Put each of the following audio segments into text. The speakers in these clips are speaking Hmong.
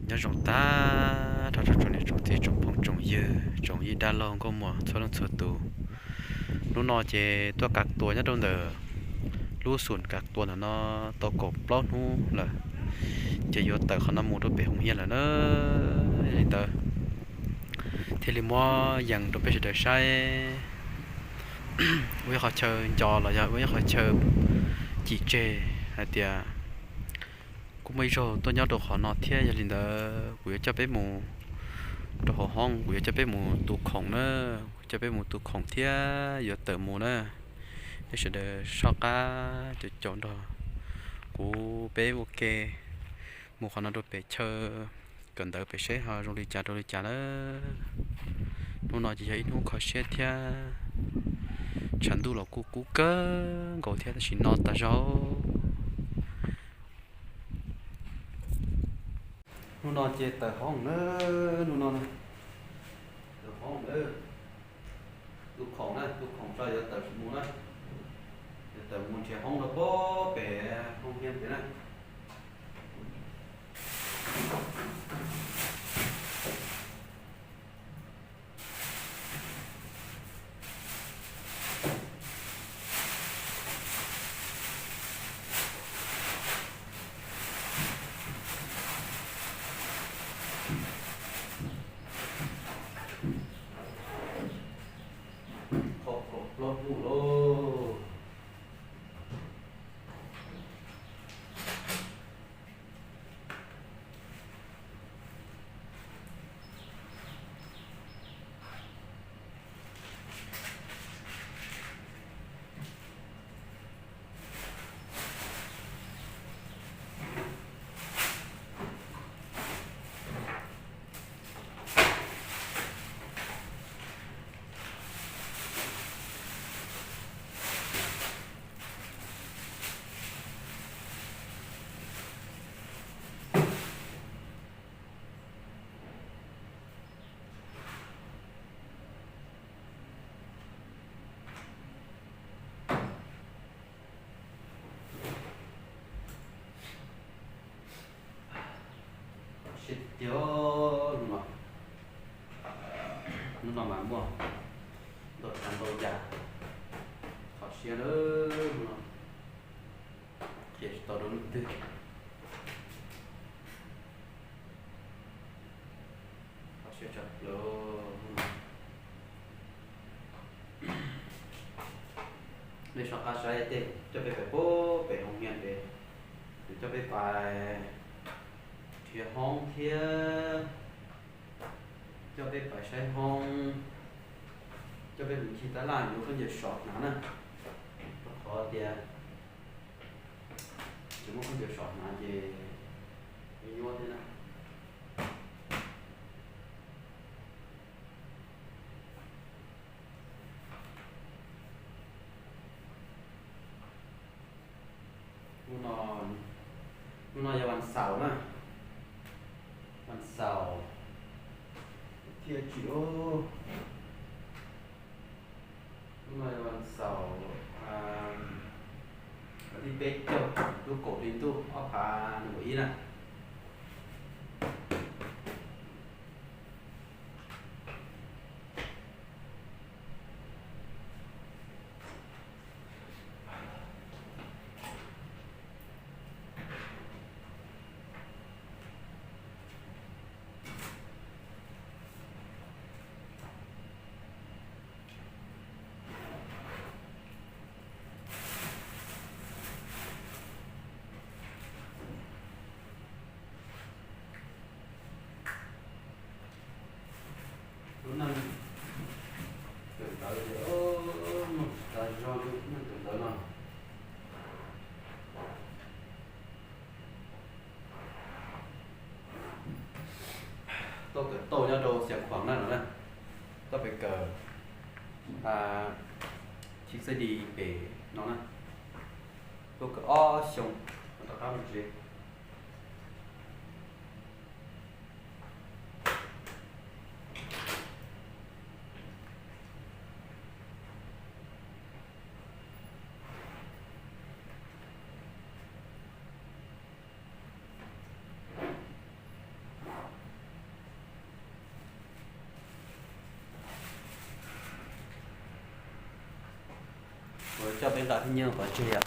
Nyob zoo tag nrho rau tsoom niam tsoom txiv tsoom phooj tsoom ywg tsoom yij dab laug nkauj muam txhua leej txhua tus. Hnub no ces tuaj kav tua nyob rau ntawm lub xum kav tua ntawm no tau kaum plaub hnub lawm, ces yuav tawm qhov no mus rau pem hoo hias lawm na. Yog li ntawd thiaj li muab yees rau peb sawv daws saib ua ib qhov chaw nco los yog ua ib qhov chaw cim tseg hais tias kuj muaj ib zaug tuaj nyob rau qhov no thiab. Yog li ntawd kuv yuav coj peb mus rau hauv hoob, kuv yuav coj peb mus tu khoom na, kuv coj peb mus tu khoom thiab yuav tawm mus na. Nej sawv daws soj qab caum caum nrog kuv peb ua ke mus qhov no rau pem chaw kawm ntawv pem seb ho zoo li cas rau li cas na. Hnub no ces yog ib hnub kho siab thiab, tshav ntuj los kuj kub kawg nkaus thiab tab sis no tas zog. Hnub no ces tawm hoob na, hnub no tawm hoob na, tu khoom na, tu khoom tso yuav tawm mus na, yuav tawm mus nrhiav hoob rau pem hoo hias pem na. Qhov kaum plaub hnub lauj. Siab tiag, hnub no mas muaj ntau tsav ntau yam kho siab lawm, hnub no qhia tsis tau rau leej twg. Kho siab tshaj plaws. Nej soj qab saib tej coj peb pais pem hoo hias pem, coj peb pais nrhiav hoob thiab coj peb pais saib hoob, coj peb mus ncig tab laj yuav khaub ncaws so hnav na, rau qhov tias tsis muaj khaub ncaws so hnav ces nyuaj nyuaj thiab na. Hnub no, hnub no yog vas xaum na, vas xaum thiaj tsim. Hnub no yog vas xaum, vas thib peb caug lub kaum hli ntuj ob phav nees nkaum ib na. Lub neej kawm ntawv ces muaj tsis tas zog li neej kawm ntawv no. Tuaj kawm tauj nyob rau Xeev Khuam na no na, tuaj pem kawm thib xab dis pem no na, tuaj kawm ob xyoo rov qab mus tsev. Kuv coj peb nqa thiab nyob qhov tseg yom.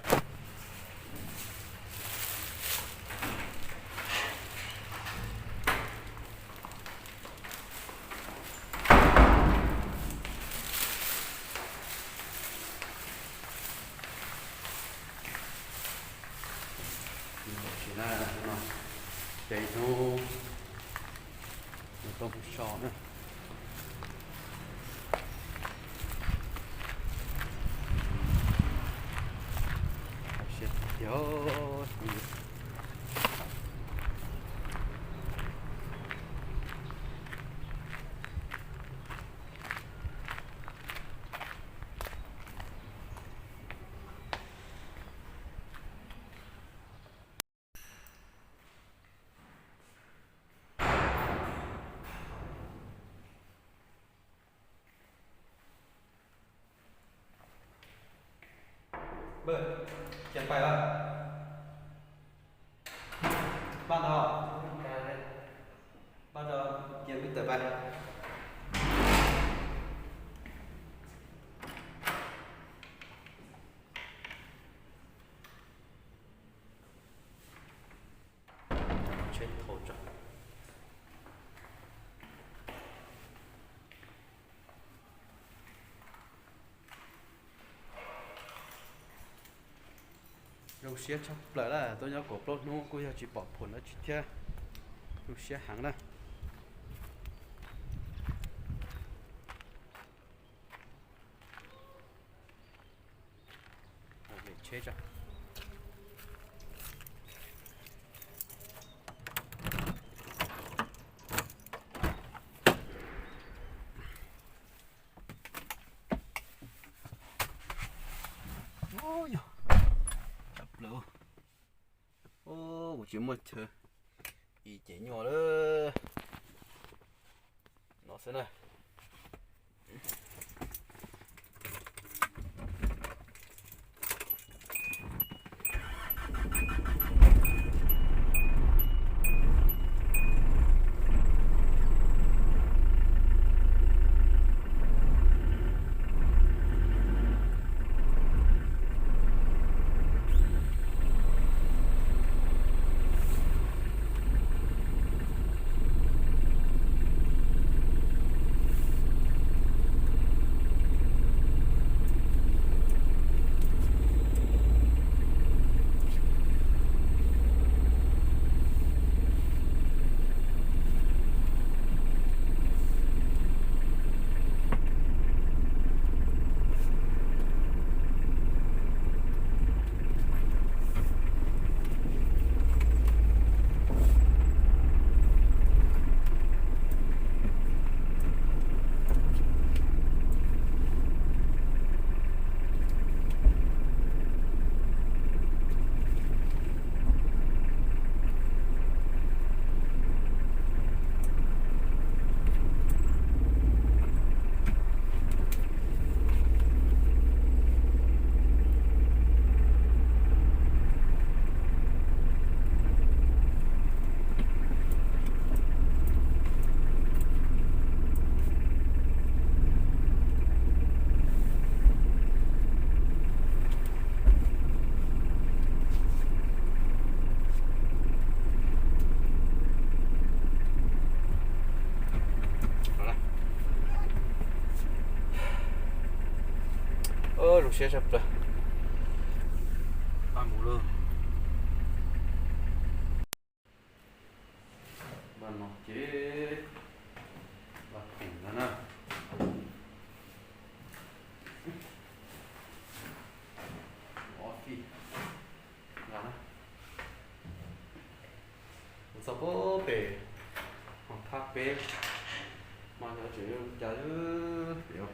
Tsis na, no ces hnub no tau mus so na. Siab tiag. Bwj, cia pais lawm. Npaj tau, npaj tau, cia peb tawm pais. Tsheb thauj tsam. Zoo siab tshaj plaws na, tuaj nyob kaum plaub hnub kuj yog tsis pom phom dab tsi thiab. Zoo siab heev na. Tsheb tsam. Yog tshaj plaws. Kuv tsis muaj chaw ib ce nyuag lawm. No xwb na. Zoo siab tshaj plaws. Pab mus lauj. Npaj no ces npaj teem no na. Ua fij nqa na. Mus txog pem, hos thab peb, mas cov tseem yuav cas pem.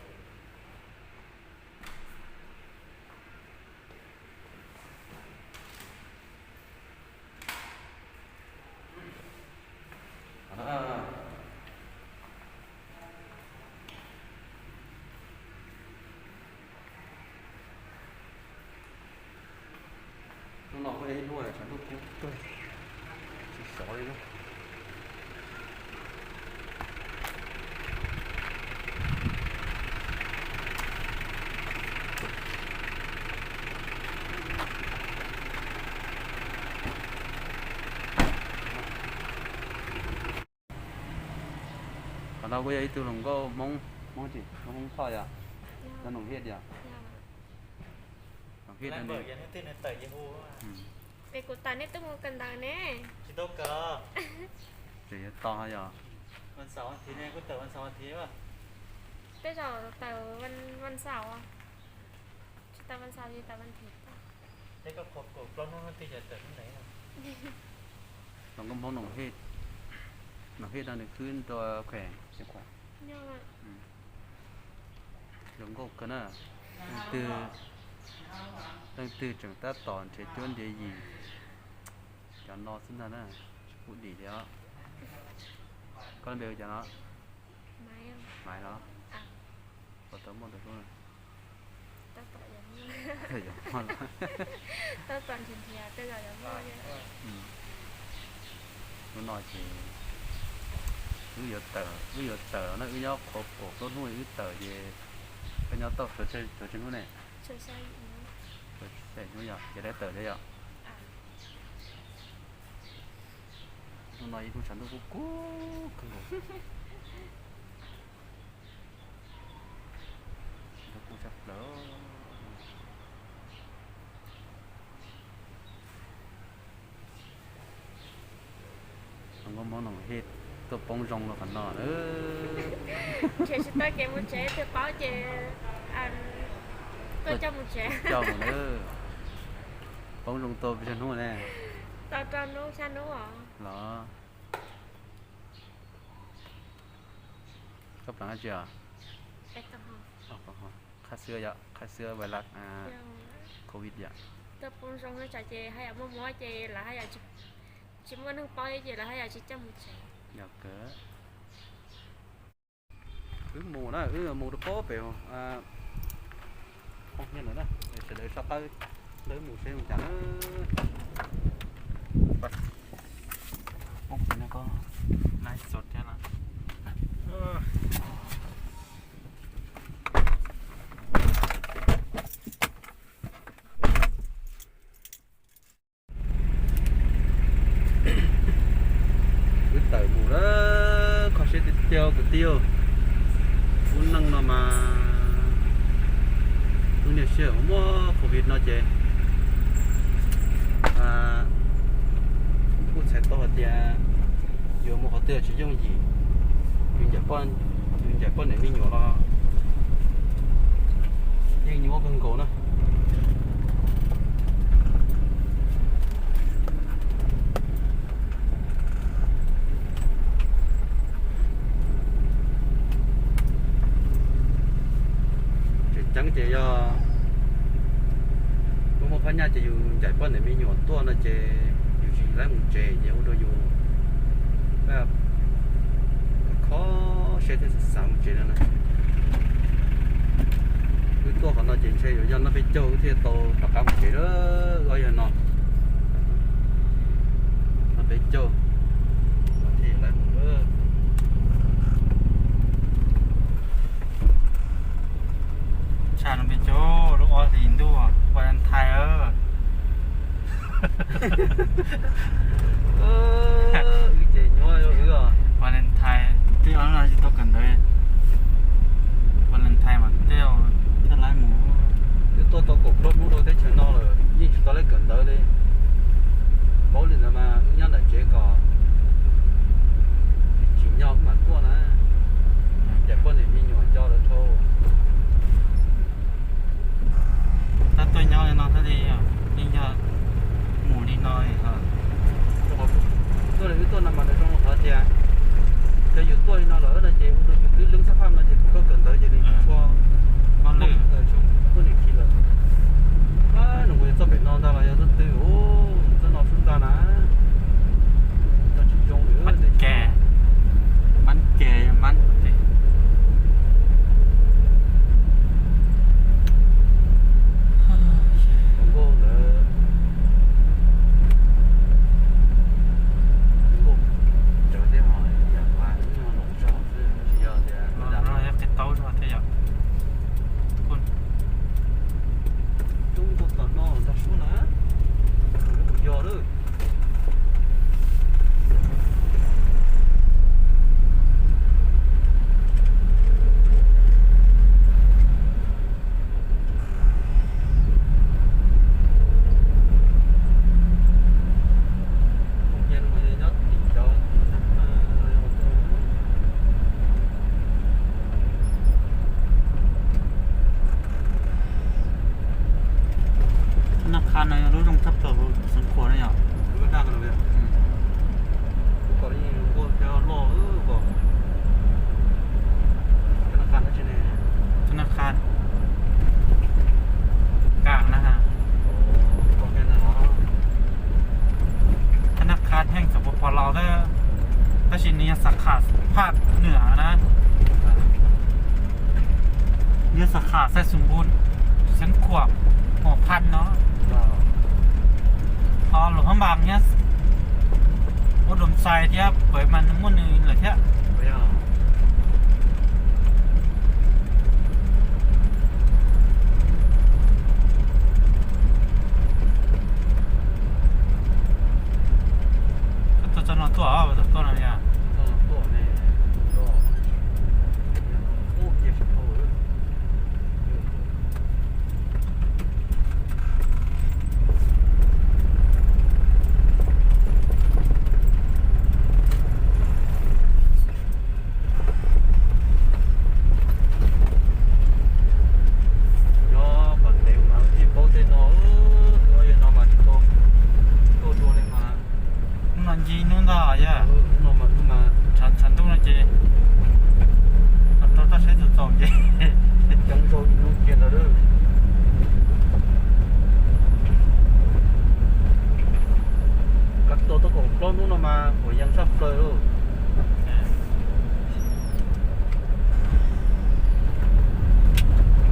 Hnub no kuj yog ib hnub tshav ntuj kub kawg, tsis xyov li na. Los kuj yog ib tug hluas nkauj Hmoob, Hmoob tsis, Hmoob Thoj yog, no Noom Hiaj yog. Noom Hiaj no. Es kuv tawm nej tuaj mus kawm ntawv ne. Tsis tau kawm. Tseem yuav tos yog. Tej zaum tawm vaj xaum, tsis tau vaj xaum li tawm vaj thiv. Hluas nkauj Hmoob Noom Hiaj, Noom Hiaj no nws khwb nrua kheem, zoo nkauj kawg na. Leej twg, leej twg tseem tab tom nrhiav cuab nrhiav yim, cov no xwb ntag na, tsis pub dim li os. Koj npe hu cas no? Maiv los? Puas tau muaj tus hlub? Hnub no ces wb yuav tawm, wb yuav tawm no, wb nyob qhuav kaum plaub hnub wb tawm ces koj nyob tau suav tsawg hnub ne? Xya hnub yog ces lawv tawm thiab yom. Hnub no ib hnub tshav ntuj kuj kub kawg nkaus. Tshav ntuj kub tshaj plaws. Hluas nkauj Hmoob Noom Hiaj tuaj poob zoo rau qhov no na. Nrhiav tsis tau kev mus tsev, twg paub ces tuaj coj mus tsev, coj mus na. Poob zoo tau pes tsawg hnub ne? Tau rau hnub xya hnub os. Los, koj pleev dab tsi os? Qhab xwb yom, qhab xwb vais las covid yom. Tuaj poob zoo tsam ces haj yam muaj mob ces lawv haj yam tsis muaj neeg paub ces lawv haj yam tsis coj mus tsev. Yog kawg. Wb mus na, wb mus rau pem pem, poob nyiaj ntawd na, sawv daws soj qab nrog wb mus seb zoo cas na. Poob pem no ko, live sod thiab lawm. Wb tawm mus lawm, kho siab tiag tiag kwv tij. Lub neej no mas wb niaj sij hawm muaj covid no ces kuj txhais tau hais tias yuav mus qhov twg tsis yooj yim. Yus ncaim poj, yus ncaim poj niam me nyuam los yeej nyuaj kawg nkaus na. Tseem ceeb ces yog muaj muaj phab nyaj ces yus ncaim poj niam me nyuam tuaj no ces yus tsis laib mus tsev ces ua rau yus kho siab thiab xav mus tsev no na. Wb tuaj qhov no ces ntshe yuav yog noj peb caug wb thiaj tau rov qab mus tsev lawm, yog no. Noj peb caug thiaj laib mus. Tshaj no peb caug lub ob hlis ntuj Valentine. Wb ces nyuaj wb os. Valentine, tej no tsis tau kawm ntawv. Valentine mas tej thiaj laib mus. Wb tuaj tau kaum plaub hnub rau teb chaws no lawm yeej tsis tau laib kawm ntawv li. Paub li ntawd mas wb nyob nram tsev kom สาขาภาคเหนือนะ เรียกสาขาไซสมบูรณ์ เชียงขวาง หัวพันเนาะ Ho Luam Phab Npas thiab, Ua Doos Xais thiab, Pawv Mas muaj nws lawm thiab. Koj tuaj txoj no tuaj, tuaj no yog. Nyob pem tes mas tsis paub tej no, ua yam no mas tsis tau tuaj dua li mas. Hnub no nce hnub ntag yog. Tshav ntuj no ces rau taj saib txaus txaus ces coob zaug ib hnub kiag ntawd. Koj tuaj tau kaum plaub hnub no mas huam yees tshaj plaws lauj.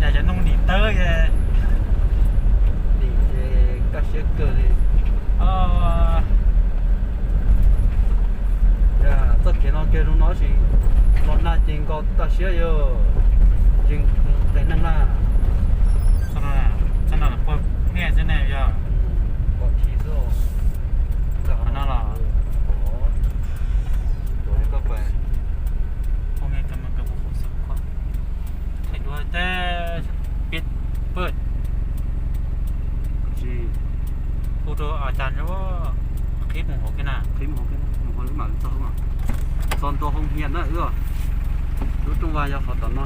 Cas cov noog dim tawb, dim ces kaj siab kawg li. Txoj kev no kiag zoo no sis los nag ces nkaus tag siab yog, yeej qias neeg na. Txoj no puag nyiaj xwb ne yog. Qhov no los, peb pib pw, hu rau a cas qhib mus hauv kiag na, qhib mus hauv kiag, mus hauv lub mam txog, txog ntua hoo hias na wb. Lub rooj vag yog qhov tom no.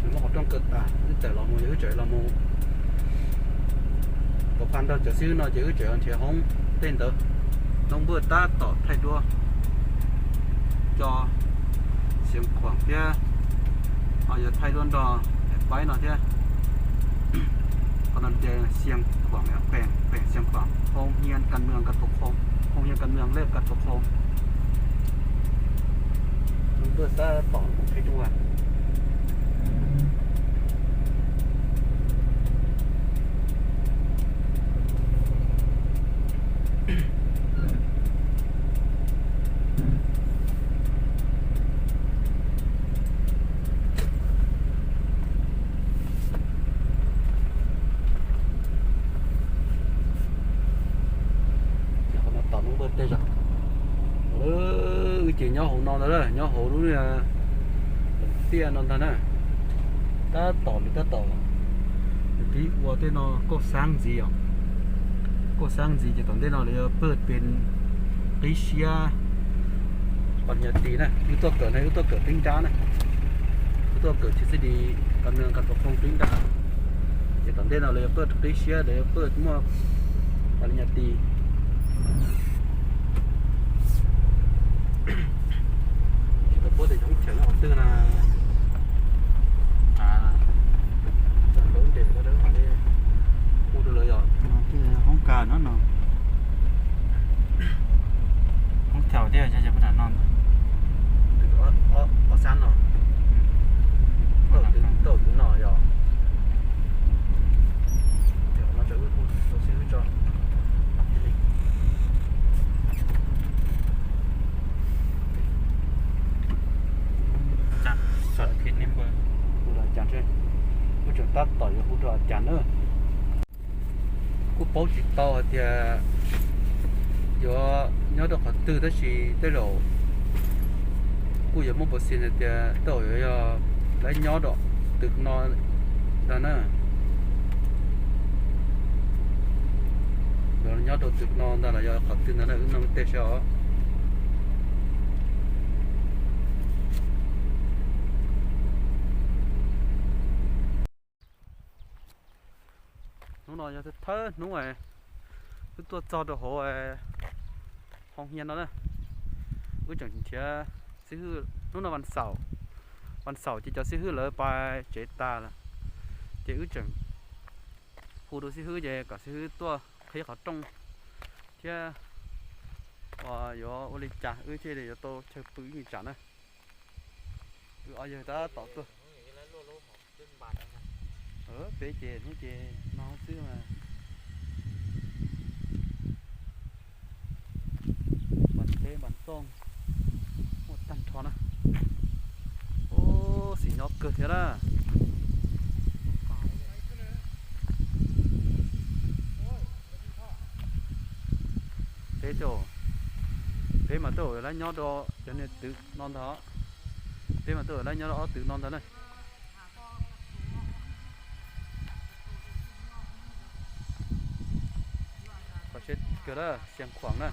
Nws muaj qhov rooj kaw tas, wb tawm los mus, yog wb tseem los mus pov pha nrog cov xib hwb no ces wb tseem nrhiav hoob tej ntawd. Noob npawj tab tom thaij duab cov Xeev Khuam thiab, ho yuav thaij duab nrog Daim Paib no thiab. Qhov no ces Xeev Khuam, peem Xeev Khuam, hoo hias kas mwam kas tau khoo, hoo hias kas mwam lej kas tau khoo. Noob npawj tab tom mus qhib rooj vag. Qhov no tom noob npawj tej zog. Wb ces nyob hauv no ntag, nyob hauv lub tiaj no ntag na. Tab tom li tab tom, nws pib ua tej no kauj xab ntxiv os. Kauj xab ntxiv ces tom ntej no lawv yuav pawg pes qib siab pas nyas tis na. Wb tuaj kawm na, wb tuaj kawm qib nrab na. Wb tuaj kawm tsis txij li kas mwam kas tau khoo qib nrab. Ces tom ntej no lawv yuav pawg qib siab, lawv yuav pawg muaj pas nyas tis. Tsis tau paub tias cov hoob chaw nyob qhov twg na. Hu rau lawv yog hoob kas no no. Hoob chaw thiab no. Ob xab no. Tau tus no yog. Ces qhov no rau wb hu rau xib hwb tso. Hu rau a cas, wb tseem tab tom yuav hu rau a cas na. Kuj paub tsis tau hais tias yuav nyob rau qhov twg tab sis tej zaum kuj yuav muaj pos xis hais tias tej zaum yuav yog lawv nyob rau twg no ntag na. Yuav nyob rau twg no ntag los yog qhov twg ntag na, wb nug tej saib os. Hnub no yog thawj hnub wb tuaj txog rau hauv hoo hias no na. Wb tseem nrhiav xib hwb, hnub no vas xaum, vas xaum ces cov xib hwb lawv pais tsev tas lawm, ces wb tseem Hu rau xib hwb ces kom xib hwb tuaj qhib qhov rooj thiab uas yuav ua li cas wb thiaj li yuav tau chaw pw ib me tsam na. Wb ob yawg tab tom tuaj. Peb ces hnub ces no xwb mas. Npas teb npas tooj muaj tag nrho na. Ub, xis nyob kawg thiab na. Peb, peb mas twb ua lab nyob rau cov niag twm no ntag. Peb mas twb ua lab nyob rau ob twm no ntag na. Qhov siab kawg na, Xiav Khuam na.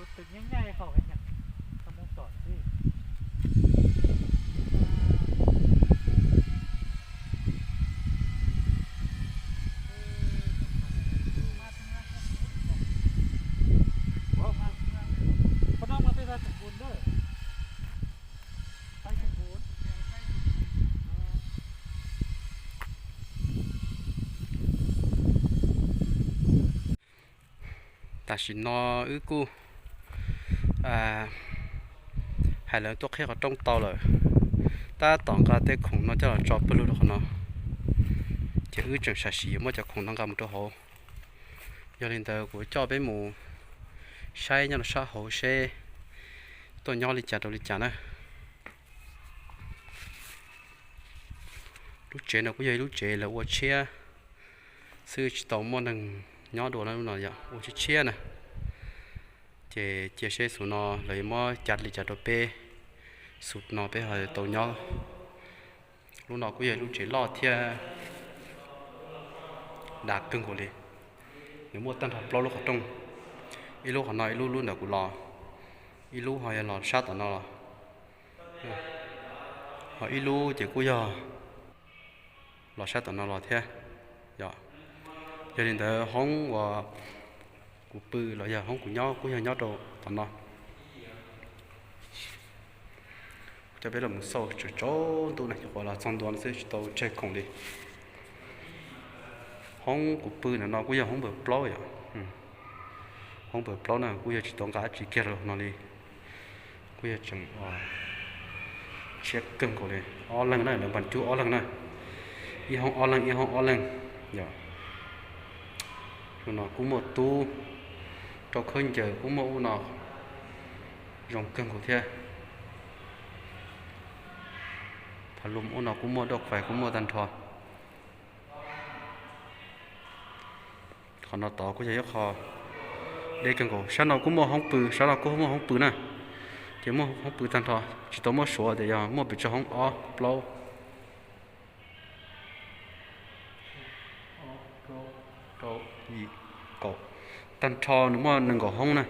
Tus twg nyob nyaj hauv heev, tau mus tom xwb. Tam sim no wb kuj hais lawv tuaj qhib qhov rooj tau lawm, tab tom nqa tej khoom no coj los tso pawg lug rau qhov no, ces wb tseem sam sim yuav muab cov khoom no nqa mus rau hauv. Yog li ntawd kuv coj peb mus saib nyob rau sab hauv seb tuaj nyob li cas rau li cas na. Lub tsev no kuj yog ib lub tsev lawv ua tshiab xwb, tsis tau muaj neeg nyob dua na, lub no yog ua tshiab tshiab na. Ces cia seb xus no lawv yuav muab cav li cas rau peb, xus no peb ho tau nyob. Lub no kuj yog ib lub tsev loj thiab dav kawg nkaus li. Nws muaj tag nrho plaub lub qhov rooj, ib lub qhov no, ib lub lub ntawm kuv los, ib lub ho yog los sab tom no los, ho ib lub ces kuj yog los sab tom no los thiab. Yog, yog li ntawd hoob uas kuv pw los yog hoob kuv nyob kuj yog nyob rau tom no. Coj peb los mus xauj tsaus ntuj na, nyuam qhuav los txog ntua no xwb tsis tau tseg khoom li. Hoob kuv pw ntawm no kuj yog hoob npawg plaub yom. Hoob npawg plaub na kuj yog tsis tau nqa dab tsi kiag los no li. Kuj yog tseem tshiab kawg nkaus li, ob leeg na, lawv npas cub ob leeg na, ib hoob ob leeg ib hoob ob leeg. Yog, no kuj muaj tub rau khaub ncaws, kuj muaj ub no zoo kawg nkaus thiab. Phav lum ub no kuj muaj, dauj qais kuj muaj tag nrho. Qhov no tod kuj yog ib qho deb kawg nkaus. Sab no kuj muaj hoob pw, sab no kuj muaj hoob pw na. Ces muaj hoob pw tag nrho, tsis tau muaj suav tias yog muaj pes tsawg hoob, ob plaub rau yim kaum, tag nrho nws muaj nees nkaum hoob na.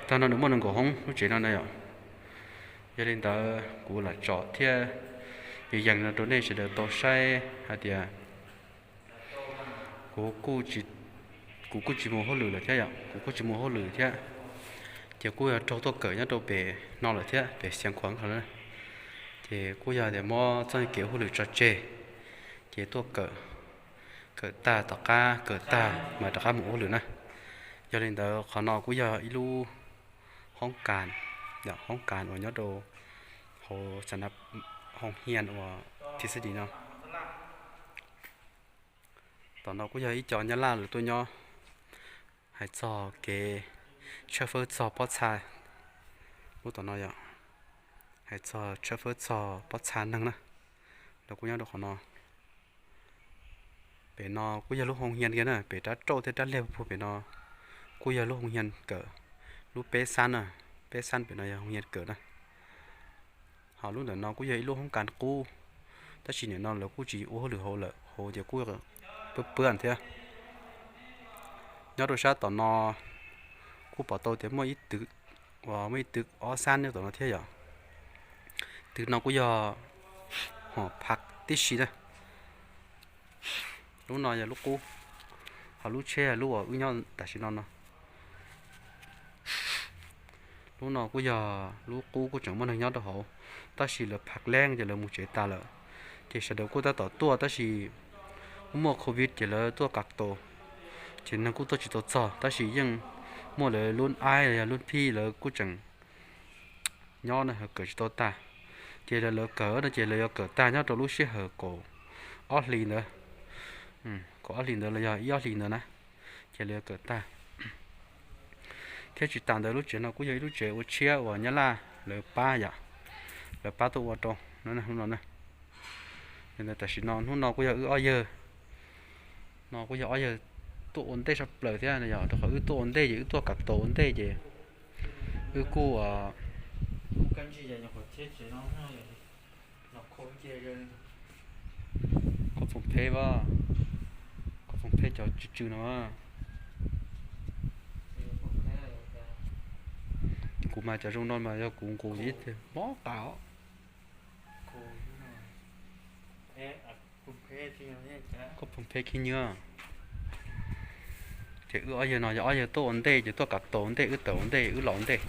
Tag nrho nws muaj nees nkaum hoob lub tsev no na yom. Yog li ntawd kuv lam tsom thiab yees yees no rau nej sawv daws tau saib hais tias kuv kuj tsis mus hauj lwm lawm thiab yom, kuv kuj tsis mus hauj lwm thiab. Ces kuj yog raug tuaj kawm nyob rau pem no lawm thiab, pem Xiav Khuam no. Ces kuj yog tias muab txoj kev ua hauj lwm tso tseg, ces tuaj kawm, kawm tag tom qab kawm tag mas rov qab mus ua hauj lwm na. Yog li ntawd qhov no kuj yog ib lub hoob kas, hoob kas uas nyob rau hauv hoo hian uas thi xi di no. Tom no kuj yog ib co nyab laj lawv tuaj nyob, hais txog kev tshawb fawb txog pob txha. Lub tom no yog hais txog tshawb fawb txog pob txha neeg na, lawv kuj nyob rau qhov no. Pem no kuj yog lub hoo hian kiag na, pem rab rauj thiab rab liag puag pem no kuj yog lub hoo hian kawm, lub peb xab na, peb xab pem no yog hoo hian kawm na. Ho lub ntawm no kuj yog ib lub hoob kas qub, tab sis nim no lawv kuj tsis ua hauj lwm hauv lawm, hauv ces kuj pab pab thiab. Nyob rau sab tom no Kuj pom tau tias muaj ib twv, uas muaj ib twv ob xab nyob tom no thiab yom. Twv no kuj yog hom phav tib si na. Lub no yog lub qub, ho lub tsheb yog lub uas wb nyob tam sim no no. Lub no kuj yog lub qub, kuj tseem muaj neeg nyob rau hauv, tab sis lawv phav leeb ces lawv mus tsev tas lawm. Ces sawv daws kuj tab tom tuaj tab sis kuj muaj covid ces lawv tuaj kav tos, ces neeg kuj tuaj tsis tau txog tab sis yeej muaj lawv lub aib los yog lub phij lawv kuj tseem nyob na, kawm tsis tau tag. Ces lawv, lawv kawm no ces lawv yuav kawm tag nyob rau lub sij hawm kaum ob hlis ntawd, kaum ob hlis ntawd los yog ib ob hlis ntawd na, ces lawv yuav kawm tag. Thiab tsis tas ntawd lub tsev no kuj yog ib lub tsev ua tshiab uas Nyab Laj lawv pab yom, lawv pab tuaj ua rau no na. Tam sim no hnub no kuj yog wb ob yawg, no kuj yog ob yawg tuaj ua ntej saj plaws thiab yom, rau qhov wb tuaj ua ntej ces wb tuaj kav tos ua ntej ces wb kuj, koj phoom phe, koj phoom phe cov tsw tsw no. Kuv mas cov zoo no mas yog kuv nqus ib mob tas. Koj phoom phe khib nyiab. Ces wb ob yawg no yog ob yawg tuaj ua ntej ces tuaj kav tos ua ntej, wb tawm ua ntej wb los ua ntej.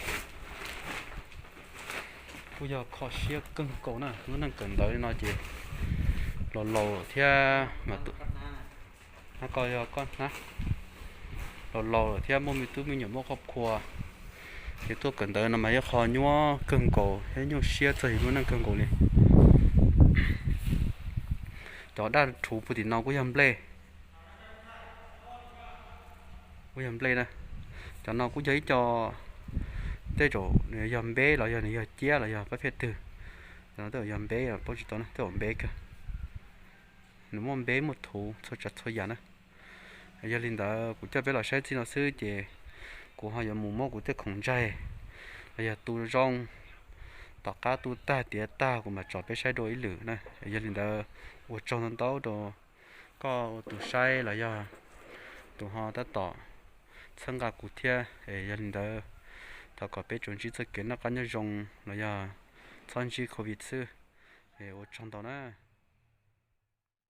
Kuj yog kho siab kawg nkaus na, lub neej kawm ntawv li no ces los laus lawm thiab mas tus, hnab ko yog koj hnab, los laus lawm thiab muaj me tub me nyuam muaj qoj khua, ces tuaj kawm ntawv no mas yog qho nyuaj kawg nkaus thiab nyuaj siab txog yus lub neej kawg nkaus li. Cov daj rhuv puag tim no kuj yog nplej, kuj yog nplej na. Cov no kuj yog ib co, tej zaum nws yog npeb los yog nws yog ciab los yog pab phiaj twg. Cov no tej zaum yog npeb, paub tsis tau na, tej zaum npeb kawg. Nws muaj npeb muaj thuv txhua tsav txhua yam na. Yog li ntawd kuv coj peb los saib txij no xwb ces kuv ho yuav mus muab kuv tej khoom ntsaig los yog tu zoo, tom qab tu tag tiav tag kuv mam tso peb saib dua ib lwm na. Yog li ntawd ua tsaug ntau ntau rau koj tus saib los yog tus ho tab tom txhawb nqa kuv thiab. Yog li ntawd thov kom peb tsuas ntsib txoj kev noj qab nyob zoo los yog txhob ntsib covid xwb. Ua tsaug ntau na.